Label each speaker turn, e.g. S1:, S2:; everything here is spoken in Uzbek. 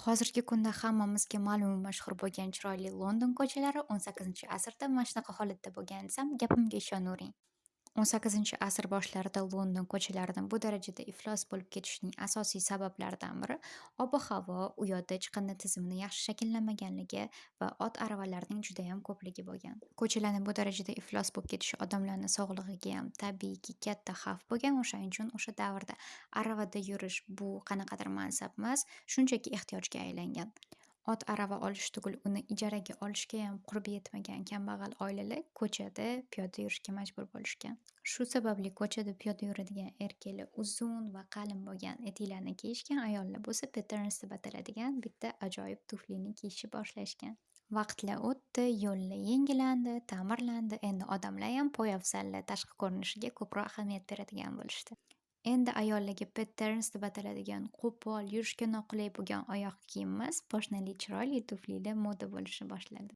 S1: Hozirgi kunda hammamizga ma'lum va mashhur bo'lgan chiroyli London ko'chalari 18-asrda mana shunaqa holatda bo'lgan desam, gapimga ishonavering. 18-asr boshlarida London ko'chalarini bu darajada iflos bo'lib ketishining asosiy sabablaridan biri ob-havo, u yoqda chiqindi tizimini yaxshi shakllanmaganligi va ot aravalarning judayam ko'pligi bo'lgan. Ko'chalarning bu darajada iflos bo'lib ketishi odamlarning sog'lig'igayam, tabiiyki, katta xavf bo'lgan. O'shaning uchun o'sha davrda aravada yurish bu qanaqadir mansab emas, shunchaki ehtiyojga aylangan. Ot arava olish tugul, uni ijaraga olishgayam qurbi yetmagan kambag'al oilalar ko'chada piyoda yurishga majbur bo'lishgan. Shu sababli ko'chada piyoda yuradigan erkaklar uzun va qalin bo'lgan etiklarni kiyishgan, ayollar bo'lsa patterns deb ataladigan bitta ajoyib tuflini kiyishni boshlashgan. Vaqtlar o'tdi, yo'llar yangilandi, ta'mirlandi. Endi odamlarham poyafzallar tashqi ko'rinishiga ko'proq ahamiyat beradigan bo'lishdi. Endi ayollarga patterns deb ataladigan qo'pol, yurishga noqulay bo'lgan oyoq kiyim emas, poshnali chiroyli tuflilar moda bo'lishni boshladi.